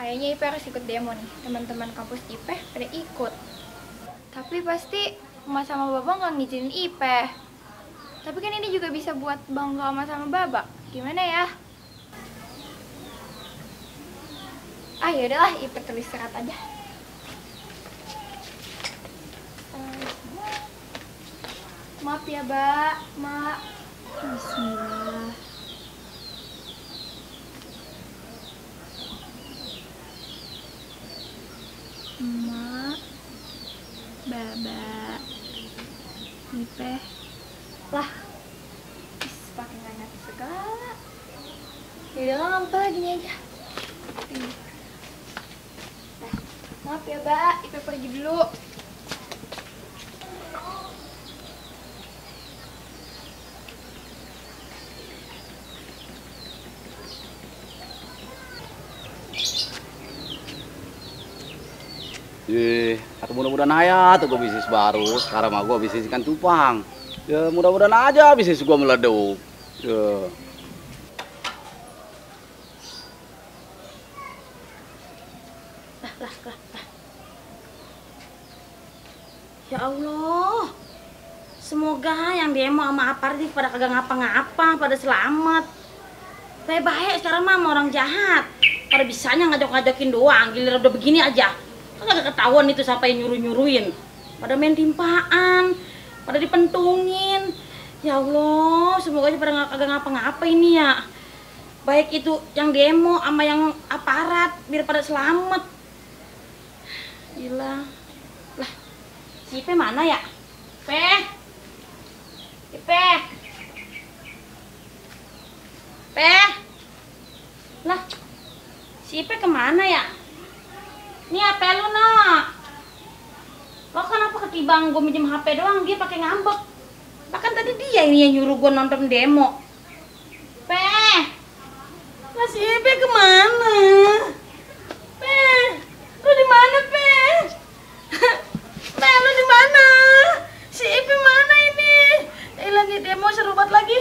Kayaknya Ipe harus ikut demo nih. Teman-teman kampus Ipe pada ikut. Tapi pasti Emak sama Baba nggak ngizinin Ipe. Tapi kan ini juga bisa buat bangga sama Baba. Gimana ya? Ah yaudahlah, Ipe tulis surat aja. Maaf ya, Mbak. Mak. Bismillah. Mak. Baba. Ipe. Lah. Pakai nggak ngerti segala. Yaudah lah, nggak apa-apa, gini aja. Nah, maaf ya, Mbak. Ipe pergi dulu. Atau mudah-mudahan aja tuh gue bisnis baru. Sekarang mah gue bisnis ikan cupang. Ya mudah-mudahan aja bisnis gue meleduk. Ya. Lah. Ya Allah. Semoga yang demo sama aparat pada kagak ngapa-ngapa, pada selamat. Baik-baik sekarang mah sama orang jahat. Pada bisanya ngajak-ngajakin doang, giliran udah begini aja. Kagak ketahuan itu sampai nyuruh-nyuruhin. Pada main timpaan, pada dipentungin. Ya Allah, semoga aja pada kagak ngapa-ngapa ini ya. Baik itu yang demo sama yang aparat, biar pada selamat. Gila. Lah, si Ipe mana ya? Ipe. Lah, si Ipe kemana ya? Ini HP lu, Nak. Lo kenapa ketibang gue minjem HP doang, dia pakai ngambek. Bahkan tadi dia ini yang nyuruh gue nonton demo. Lah si Ipe kemana? Lu di mana, lu di mana? Si Ipe mana ini? Lagi demo seru banget lagi.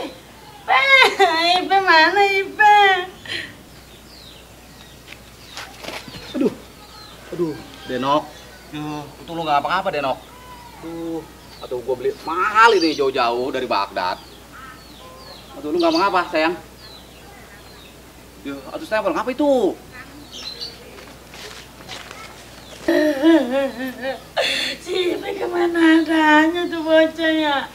Ipe mana, Ipe? Aduh, Denok. Itu lu nggak apa-apa, Denok. Atau gua beli mahal ini jauh-jauh dari Baghdad. Atau lu nggak apa-apa, sayang. Aduh, stempel ngapa itu? Si Ipe kemana adanya tuh bocah ya?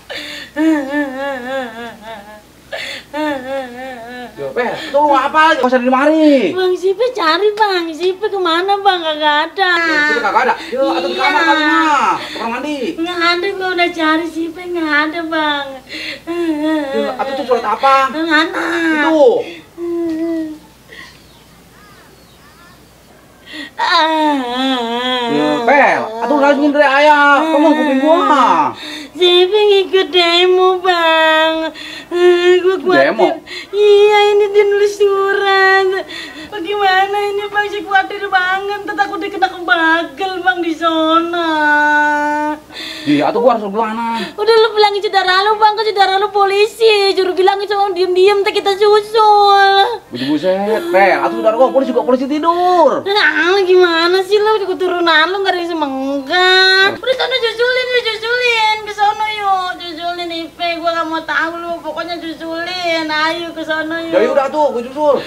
Itu lu apa? Kau di mari. Bang, si Ipe cari, Bang. Si Ipe kemana, Bang? Kagak ada. Si Ipe kagak ada? Atau di kamar kalinya? Kamar mandi? Nggak ada, gua udah cari si Ipe, nggak ada, Bang. Atau itu surat apa? Mana? Itu. Pel, atau lagi dari ayah, kamu kuping gua. Si Ipe ngikut demo, Bang. Gua khawatir. Demo? Iya, ini dia nulis surat. Bagaimana ini, Bang? Si khawatir banget. Takut dikena kebagel, Bang, di zona. Iya, atau gua harus gimana? Udah lu bilangin saudara lu, Bang, ke saudara lu polisi. Juru bilangin sama diem-diem, tak kita susul. Buset, Pel, atau saudara gua polisi juga polisi tidur. Nah, gimana sih lu? Turunan lu nggak ada yang semenggak. Udah sana susulin ke sono yuk. Susulin Ipe, gua nggak mau tahu lu. Pokoknya susulin, ayo ke sono yuk. Ya udah tuh, gua susul.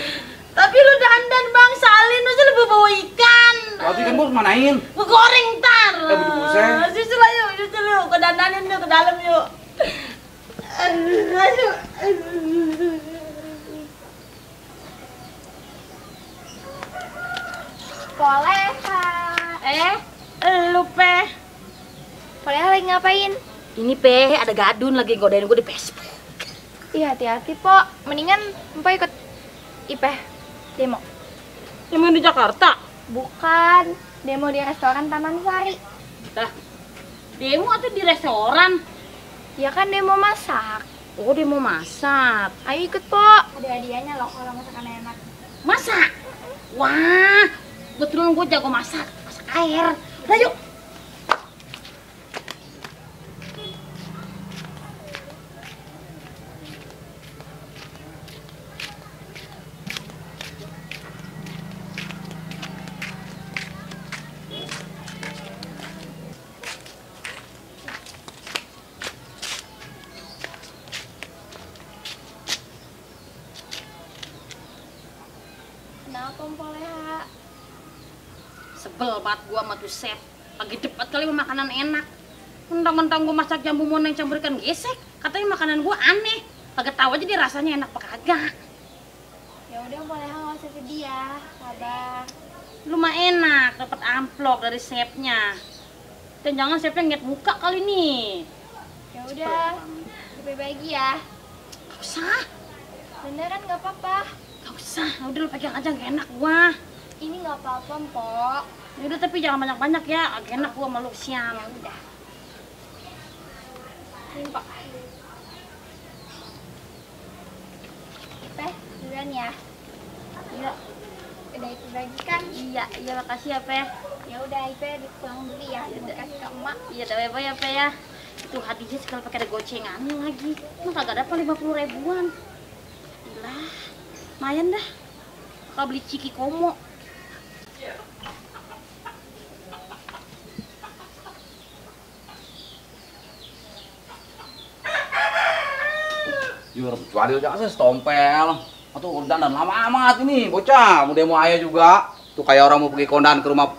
Tapi lu dandan, Bang, salin masa lu bawa ikan. Tapi kan gua manain. Gua goreng ntar. Buset. Susul yuk. Ke dandanin yuk, ke dalam yuk. Ayo. Boleh, Kak. Lu, Pe. Boleh lagi ngapain? Ini, Pe, ada gadun lagi godain gue di Facebook. Iya, hati-hati, Po. Mendingan Mpok ikut Ipe demo. Yang di Jakarta? Bukan, demo di restoran Taman Sari. Lah, demo atau di restoran? Ya kan demo masak. Oh, demo masak. Ayo ikut, Po. Ada hadiahnya loh kalau masakan enak. Masak? Wah, kebetulan gue jago masak air. Udah yuk. apa Mpok Leha? Sebel banget gua sama tuh chef. Lagi cepat kali makanan enak. Mentang-mentang gua masak jambu moneng campur ikan gesek, katanya makanan gua aneh. Kagak tahu aja dia rasanya enak apa kagak. Ya udah Mpok Leha nggak usah sedih ya, sabar. Lu mah enak dapat amplop dari chefnya. Dan jangan chefnya ngeliat muka kali nih. Ya udah, lebih bagi ya. Gak usah, Beneran nggak apa-apa. gak usah. Udah lu pegang aja, gak enak gua. Ini nggak apa-apa Mpok. Ya udah tapi jangan banyak-banyak ya, agak enak gua malu siang. Ya udah. Ini Mpok. Teh, duluan ya. Iya, Udah itu bagi kan? iya makasih ya, Pe. Ya udah, Ipe pulang dulu ya. Mau kasih ke emak. Iya, apa ya, Pe ya. Itu hadiahnya sekali pakai ada gocengannya lagi. Emang kagak dapat 50 ribuan. Gila, lumayan dah. Kalau beli ciki komo. Jur, cuadil aja stompel. Atau udah dan lama amat ini bocah, mau demo ayah juga. Tuh kayak orang mau pergi kondan ke rumah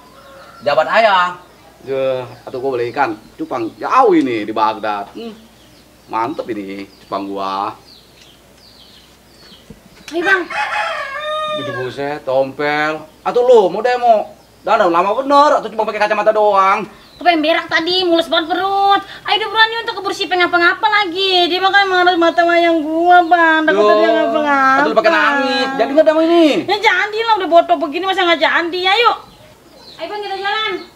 jabat ayah. Ya, atau gua beli ikan cupang jauh ini di Baghdad. Mantep ini cupang gua. Hai bang, Bujuk buset, tompel. Atau lu mau demo? Dan lama bener, atau cuma pakai kacamata doang. aku pengen berak tadi, mulus banget perut. Ayo udah berani untuk kebersih pengen ngapa-ngapa lagi. Dia makan marah mata wayang gua bang, takut dia ngapa-ngapa. Atau lu pakai nangis, jadi nggak demo ini? Ya jadi lah, udah botol begini masa nggak jadi, ayo. Ayo bang kita jalan.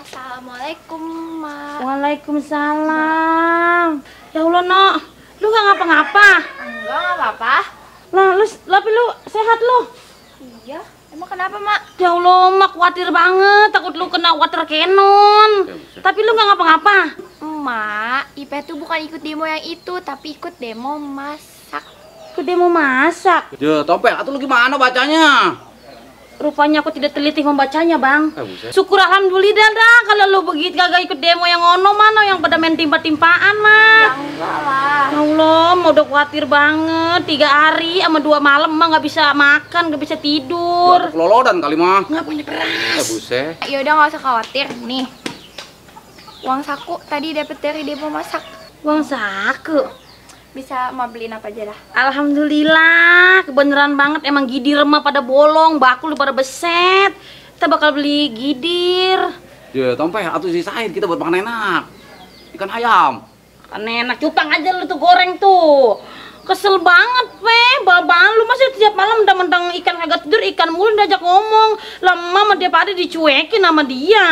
Assalamualaikum, Mak. Waalaikumsalam. Ya Allah, Nok. Lu gak ngapa-ngapa? Enggak, nggak apa-apa. Lah, tapi lu sehat lu? Iya. Emang kenapa, Mak? Ya Allah, Mak khawatir banget. Takut lu kena water cannon. Tapi lu gak ngapa-ngapa? Mak, Ipe tuh bukan ikut demo yang itu, tapi ikut demo masak. Aku dia mau masak. Ya, tompel, atau lu gimana bacanya? Rupanya aku tidak teliti membacanya, Bang. Buset. Syukur alhamdulillah dah kalau lu begitu kagak ikut demo yang ono mana yang pada main timpa-timpaan, Mak. Ya enggak lah. Ya Allah, mau udah khawatir banget. 3 hari sama 2 malam mah nggak bisa makan, nggak bisa tidur. Kelolodan kali mah. Nggak punya beras. Buset. Ya udah nggak usah khawatir. Nih, uang saku tadi dapat dari demo masak. Uang saku. Bisa mau beliin apa aja dah. Alhamdulillah, kebeneran banget. Emang gidir mah pada bolong, bakul pada beset. Kita bakal beli gidir. Ya, tompel, atau sisain kita buat makan enak. Ikan ayam. Kan enak, cupang aja lu tuh goreng tuh. Kesel banget, babang lu masih tiap malam mentang-mentang ikan kagak tidur, ikan mulu diajak ngomong. Lama sama dia pada dicuekin sama dia.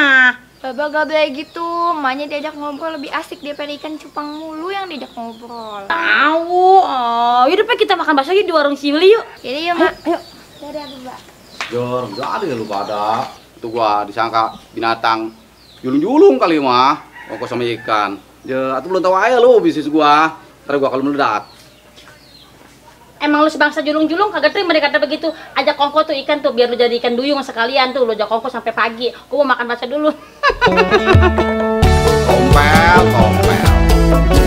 Baba gak boleh gitu, emaknya diajak ngobrol lebih asik daripada ikan cupang mulu yang diajak ngobrol. Tahu, yaudah Pe, kita makan bakso yuk di warung Sili yuk. Jadi ya Mak. Ayo. Dadah Baba. Jor, enggak ada ya lu pada. Itu gua disangka binatang julung-julung kali mah. Ongkos sama ikan. Ya, atau belum tahu aja lu bisnis gua. Ntar gua kalau meledak. Emang lu sebangsa julung-julung kagak terima dia kata begitu. Ajak kongko tuh ikan tuh biar lu jadi ikan duyung sekalian tuh. Lu ajak kongko sampai pagi. Gua mau makan bakso dulu. Tompel, tompel.